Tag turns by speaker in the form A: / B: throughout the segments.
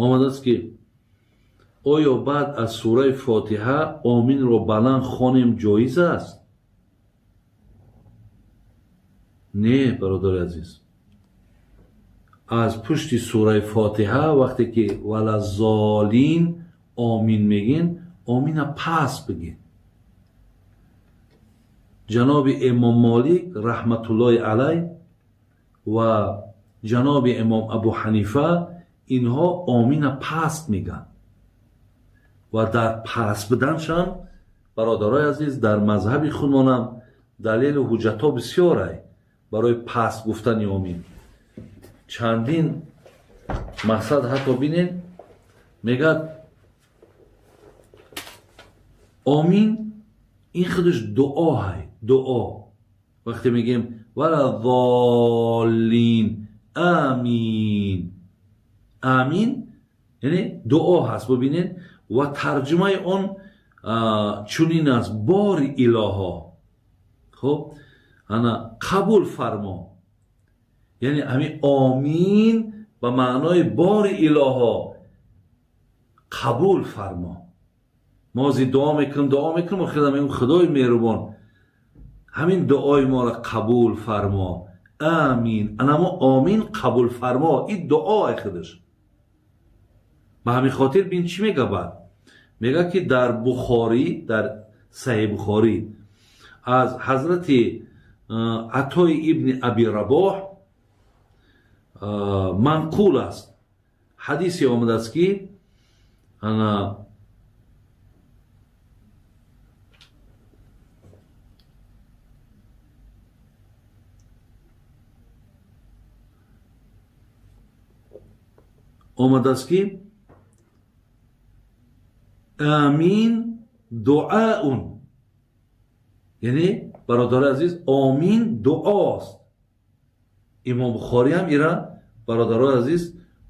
A: Омадааст, ки оё баъд аз сураи Фотиҳа оминро баланд хонем ҷоиз аст? Не, бародари азиз, аз пушти сураи Фотиҳа вақте ки валаззолин омин мегин, омина пас бигин. Ҷаноби Имом Молик раҳматуллоҳи алай ва ҷаноби Имом Абу Ҳанифа инҳо омина паст мегӯянд ва дар паст буданшам, бародарои азиз, дар мазҳаби худмонам далелу ҳуҷҷатҳо бисёрай барои паст гуфтани омин. Чандин мақсад, ҳатто бинед, мегӯяд, омин ин худаш дуоҳай. Дуо вақте мегӯем валаззоллин, амин, амин яъне дуо ҳаст. Бубинед, ва тарҷумаи он чунин аст: бори илоҳо, хуб, ана қабул фармо. Яъне ҳамин омин ба маънои бори илоҳо қабул фармо. Мо ози дуо мекунем, дуо мекунем, охирда мегӯем: Худои меҳрубон, ҳамин дуои моро қабул фармо, амин. Анамо омин қабул фармо, ин дуое худаш. Ба ҳамин хотир бин, чӣ мега баъд? Мега, ки дар Бухорӣ, дар Саҳеҳи Бухорӣ аз ҳазрати Атои ибни Аби Рабоҳ манқул аст, ҳадисе омадааст, ки ана омадааст, ки амин дуаун. Яъне, бародари азиз, омин дуост. Имом Бухорӣ ҳам ира, бародарои азиз,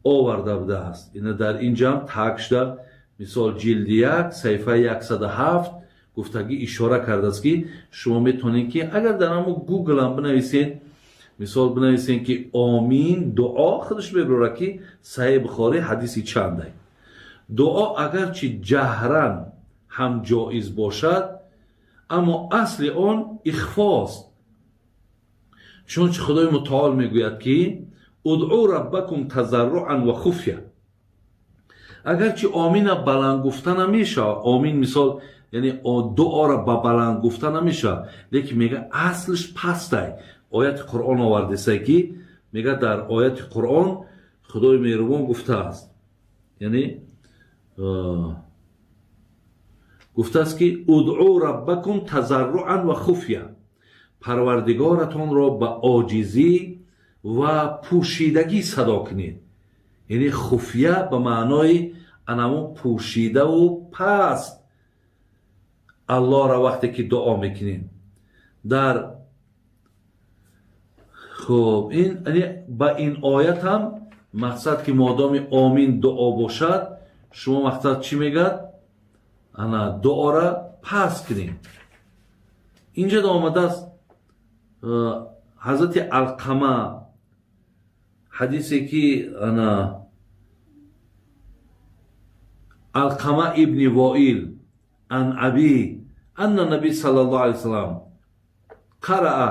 A: оварда будааст. Ина дар инҷам так шуда, мисол, ҷилди 1, саҳифаи 107 гуфтагӣ, ишора кардааст, ки шумо метавонед, ки агар дар ҳамо Гуглам бинависед, мисол, бинависед, ки омин дуо, худаш мебарорад, ки Саҳеҳи Бухорӣ ҳадиси чандай. Дуо агарчи ҷаҳран ҳам ҷоиз бошад, аммо асли он ихфост, чунончи Худои Мутаол мегӯяд, ки удъу раббакум тазарруан ва хуфя. Агарчи омина баланд гуфта намешавад, омин, мисол, яъне дуоро ба баланд гуфта намешавад, лекин мега аслиш пастай. Ояти Қуръон овардесай, ки мега дар ояти Қуръон Худои меҳрубон гуфтааст, яъне гуфтааст, ки удъу раббакум тазарруан ва хуфя, парвардигоратонро ба оҷизӣ ва пӯшидагӣ садо кунед. Яъне хуфия ба маънои анамо пӯшидаву паст Аллоҳро вақте ки дуо мекунем дар. Хуб, ин ба ин оят ҳам мақсад, ки модоми омин дуо бошад, шумо мақсад чӣ мегӯяд, ана дуора паст кунем. Инҷа омадааст ҳазрати Алқама ҳадисе, ки ана Алқама ибни Воил ан аби анна наби саллаллоҳу алайҳи васаллам қараа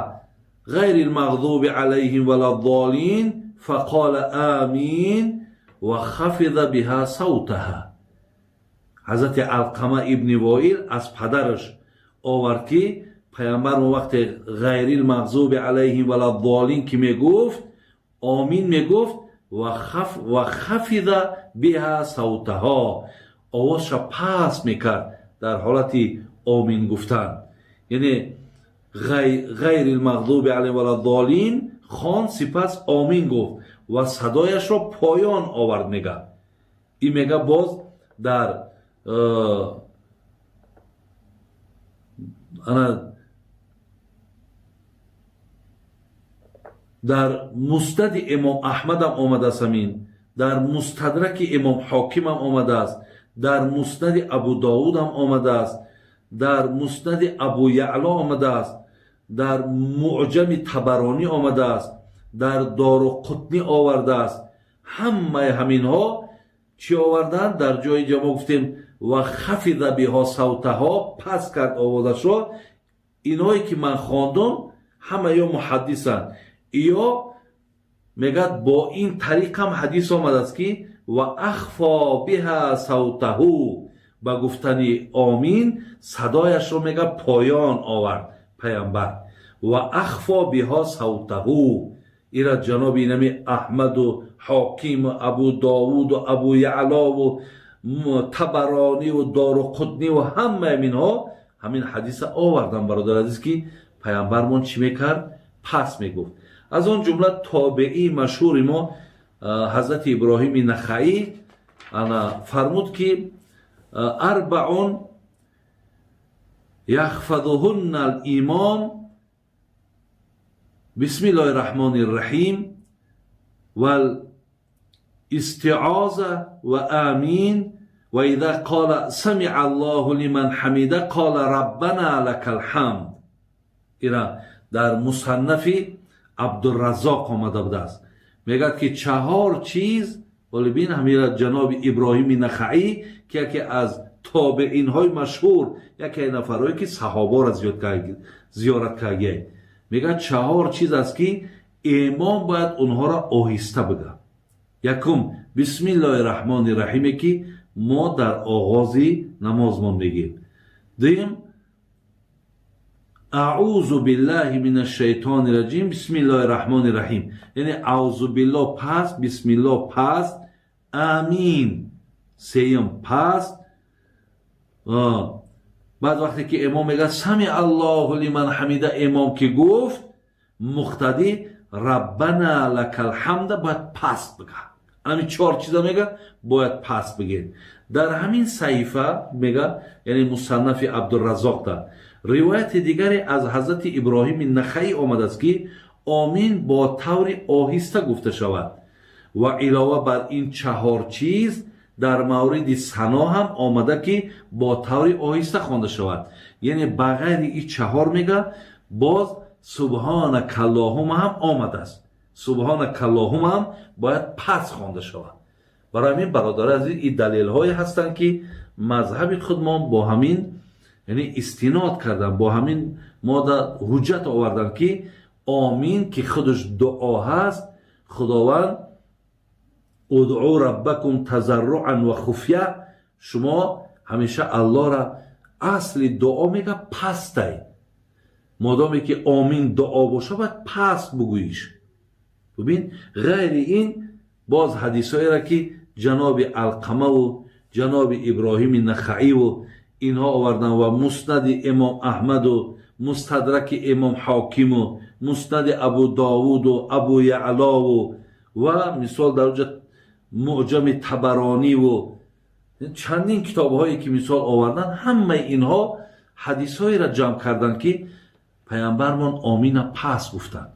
A: غير المغضوب عليهم ولا الضالين فقال آمين وخفض بها صوتها. ҳазрати Алқама ибни Воил аз падараш овард, ки паямбар вақте ғайрил мағзуби алайҳим валаддолин ки мегуфт, омин мегуфт, ва хафиза биҳа савтаҳо, овозша паст мекард дар ҳолати омин гуфтан. Яъне ғайрил мағзуби алайҳим валаддолин хон, сипас омин гуфт ва садояшро поён овард, мега. Ин мега боз дар ана дар Муснади Имом Аҳмадам омадааст, ҳамин дар Мустадраки Имом Ҳокимам омадааст, дар Муснади Абу Довудам омадааст, дар Муснади Абу Яъло омадааст, дар Муъҷами Табаронӣ омадааст, дар Дору Қутнӣ овардааст. Ҳамаи ҳаминҳо Чӣ овардан? Дар ҷои ҷо мо гуфтем ва хафиза биҳо савтаҳо, паст кард овозашро. Иное ки ман хондум, ҳама ё муҳаддисанд, ё мегӯяд, бо ин тариқам ҳадис омадааст, ки ва ахфо биҳа савтаҳу, ба гуфтани омин садояшро, мега, поён овард паямбар. Ва ахфо биҳо савтаҳу, ира ҷаноби инами Аҳмаду Ҳокиму Абу Довуду Абу Яълову Табарониву Дору Қутниву ҳамаи инҳо ҳамин ҳадиса овардан, бародар азиз, ки паямбармон чӣ мекард? Пас мегуфт. Аз он ҷумла тобеии машҳури мо, ҳазрати Иброҳими Нахаӣ, ана фармуд, ки арбаун яхфадуҳунна алимом: бисмиллоҳи раҳмони раҳим вал истиоза ва амин, ва иза қола самиа Аллоҳу лиман ҳамида қола раббана лакал ҳамд. Ира дар Мусаннафи Абдураззоқ омада будааст. Мегӯяд, ки чаҳор чиз. Вале бин, ҳамира ҷаноби Иброҳими Нахаӣ, ки яке аз тобеинҳои машҳур, яке аз нафарҳое ки саҳобаро зиёрат кардагиай, мегӯяд, чаҳор чиз аст, ки имом бояд онҳоро оҳиста бигӯяд. Якум, бисмиллоҳи раҳмони раҳиме, ки мо дар оғози намозмон мегӯем. Дуюм, аъузу биллаҳи мин ашшайтони раҷим, бисмиллоҳи раҳмони раҳим, яъне аъузу биллоҳ паст, бисмиллоҳ паст, амин сеюм паст. Баъд вақте ки имом мегӯяд сами Аллоҳу лиман ҳамида, имом ки гуфт, муқтадӣ раббана лакал ҳамда бояд паст бигӯяд. Ҳамин чор чиза, мега, бояд паст бигӯед. Дар ҳамин саҳифа, мега, яъне Мусаннафи Абдураззоқда ривояти дигаре аз ҳазрати Иброҳими Нахаӣ омадааст, ки омин бо таври оҳиста гуфта шавад. Ва илова бар ин чаҳор чиз, дар мавриди сано ҳам омада, ки бо таври оҳиста хонда шавад. Яъне ба ғайри ин чаҳор, мега, боз субҳонакаллоҳума ҳам омадааст. Субҳонакаллоҳума ҳам бояд пас хонда шавад. Барои ҳамин, бародари азиз, ин далелҳое ҳастанд, ки мазҳаби худмон бо ҳамин, яъне истинод кардан, бо ҳамин мода ҳуҷҷат овардан, ки омин, ки худаш дуо ҳаст, Худованд удъу раббакум тазарруан ва хуфя, шумо ҳамеша Аллоҳра, асли дуо, мега, пастай. Модоме ки омин дуо боша, бояд паст бугӯиш. Бубин, ғайри ин боз ҳадисҳоеро, ки ҷаноби Алқамаву ҷаноби Иброҳими Нахаиву инҳо овардан, ва Муснади имом Аҳмаду Мустадраки имом Ҳокиму Муснади Абу Довуду Абу Яълову ва мисол дар оҷа Муъҷами Табарониву чандин китобҳое, ки мисол овардан, ҳамаи инҳо ҳадисҳоеро ҷамъ карданд, ки паямбармон омина пас гуфтанд.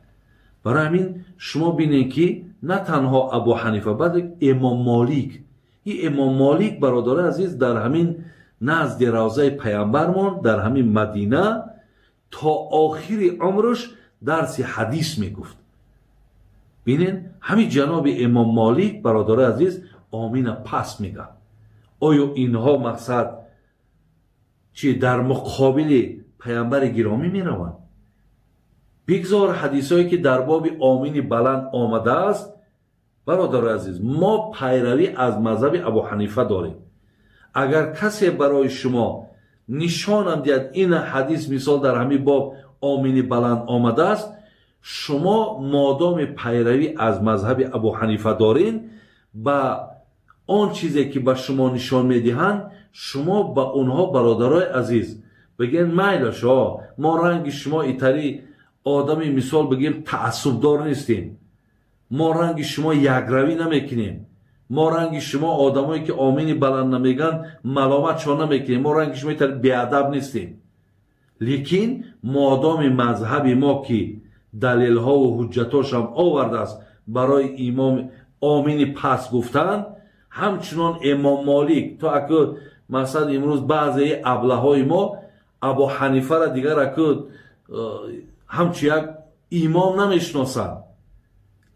A: Барои ҳамин шумо бинед, ки на танҳо Абу Ҳанифа, балки имом Молик, ин имом Молик, бародари азиз, дар ҳамин назди равзаи паямбармон, дар ҳамин Мадина то охири умрш дарси ҳадис мегуфт. Бинед, ҳамин ҷаноби имом Молик, бародари азиз, омина пас мегӯяд. Оё инҳо, мақсад чи, дар муқобили паямбари гиромӣ мераванд? Бигзор ҳадисҳое, ки дар боби омини баланд омадааст. Бародари азиз, мо пайравӣ аз мазҳаби Абу Ҳанифа дорем. Агар касе барои шумо нишонам диҳад, ин ҳадис, мисол, дар ҳамин боб омини баланд омадааст, шумо модоми пайравӣ аз мазҳаби Абу Ҳанифа дорин, ба он чизе, ки ба шумо нишон медиҳанд, шумо ба онҳо, бародарои азиз, бигӯед: майлашо, мо ранги шумо итари одами, мисол бигӯем, таассубдор нестем, мо ранги шумо якравӣ намекунем, мо ранги шумо одамое, ки омини баланд намегӯянд, маломатшон намекунем, мо ранги шумо итари беадаб нестем. Лекин модоми мазҳаби мо, ки далелҳову ҳуҷҷатошам овардааст барои имом омини пас гуфтан, ҳамчунон имом Молик, то аку мақсад имрӯз баъзеи аблаҳои мо Абу Ҳанифара дигар аку ҳамчун як имом намешиносанд.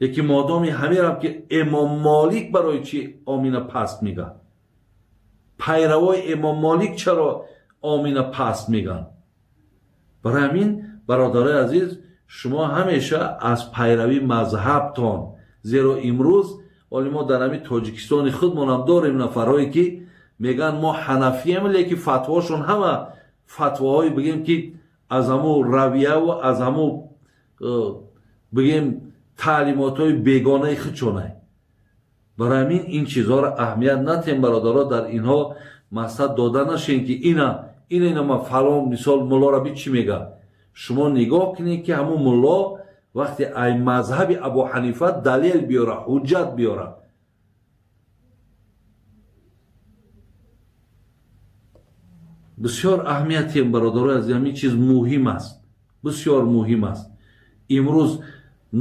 A: Яки модоми ҳамерам ки Имом Молик барои чӣ омина паст мегӯяд? Пайравои Имом Молик чаро омина паст мегӯянд? Барои ҳамин, бародарои азиз, шумо ҳамеша аз пайравии мазҳабтон, зеро имрӯз оли мо дар ҳамин Тоҷикистони худмонам дорем нафарҳое ки мегӯянд мо ҳанафием, лекин фатвошон ҳама фатвоҳое бигем ки аз ҳамун равияву аз ҳамун бигем таълимотҳои бегонаи худшонай. Барои ҳамин ин чизҳоро аҳамият натем, бародаро, дар инҳо мақсад дода нашем ки ина ина ина ма фалон мисол муллоро би чӣ мегӯяд. Шумо нигоҳ кунед ки ҳамун мулло вақте ай мазҳаби Абу Ҳанифа далел биёра, ҳуҷҷат биёра. Бисёр аҳамиятием, бародарои азиз, ҳамин чиз муҳим аст, бисёр муҳим аст. Имрӯз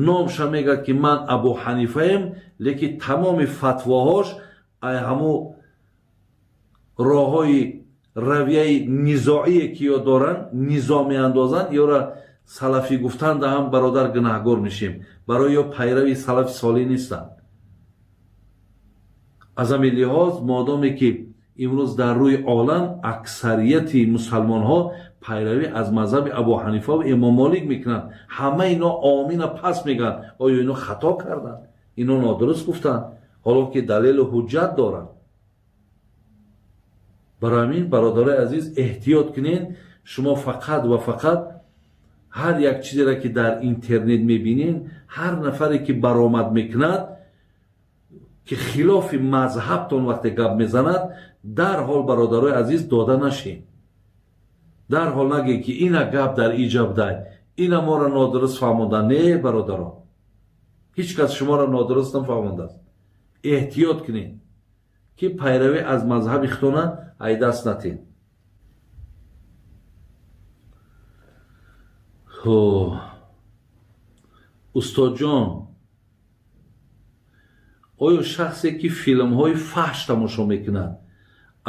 A: номша мегӯяд ки ман Абу Ҳанифаем, лекин тамоми фатвоҳош ай ҳамун роҳҳои равияи низоие ки ё доранд, низо меандозанд, ёра салафӣ гуфтанда ҳам бародар гунаҳгор мешем. Барои ё пайрави салафи солеҳ нестанд. Аз ҳамин лиҳоз модоме ки имрӯз дар рӯи олам аксарияти мусалмонҳо пайравӣ аз мазҳаби Абу Ҳанифа ва Имом Молик мекунанд, ҳама ино омина пас мегӯянд. Оё ино хато карданд? Ино нодуруст гуфтанд? Ҳоло ки далелу ҳуҷҷат доранд. Барои ҳамин, бародарои азиз, эҳтиёт кунед. Шумо фақат ва фақат ҳар як чизеро ки дар интернет мебинед, ҳар нафаре ки баромад мекунад ки хилофи мазҳабтон вақте гап мезанад, дарҳол, бародарои азиз, дода нашед. Дарҳол нагед ки ина гап дар иҷаб дай, ина моро нодуруст фаҳмонда. Не, бародаро, ҳеҷ кас шуморо нодуруст нафаҳмондааст. Эҳтиёт кунед ки пайравӣ аз мазҳаби худтона айдаст натед. Устодҷон, оё шахсе ки филмҳои фаҳш тамошо мекунад,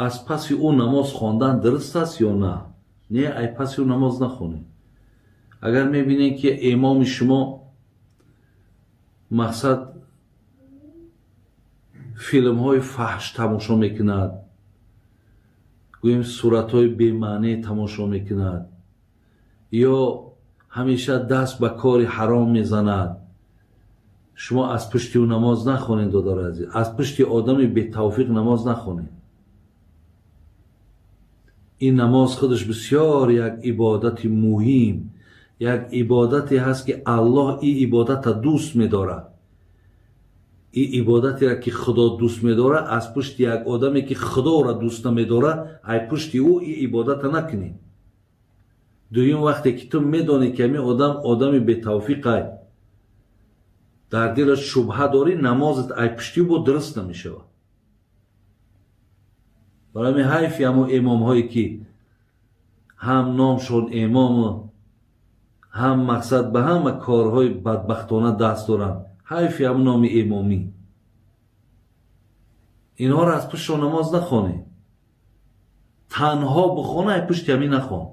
A: аз паси ӯ намоз хондан дуруст аст ё на? Не, ай паси ӯ намоз нахонед. Агар мебинед ки имоми шумо мақсад филмҳои фаҳш тамошо мекунад, гӯем суратҳои бемаъне тамошо мекунад, ё ҳамеша даст ба кори ҳаром мезанад, шумо аз пушти ӯ намоз нахонед, додари азиз. Аз пушти одами бетавфиқ намоз нахонед. Ин намоз худаш бисёр як ибодати муҳим, як ибодате ҳаст ки Аллоҳ ин ибодата дӯст медорад. Ин ибодатеро ки Худо дӯст медорад, аз пушти як одаме ки Худоро дӯст намедорад, ай пушти ӯ ин ибодата накунед. Дуюм, вақте ки ту медонӣ ки ҳамин одам одами бетавфиқай, дар дилат шубҳа дорӣ, намозат ай пушти ӯ бо дуруст намешавад. Барои ҳамин ҳайфи ҳамон имомҳое ки ҳам номшон имому ҳам мақсад ба ҳама корҳои бадбахтона даст доранд. Ҳайфи ҳамон номи имомӣ. Инҳоро аз пуштшон намоз нахонед. Танҳо бихона, ай пушти ҳамин нахон.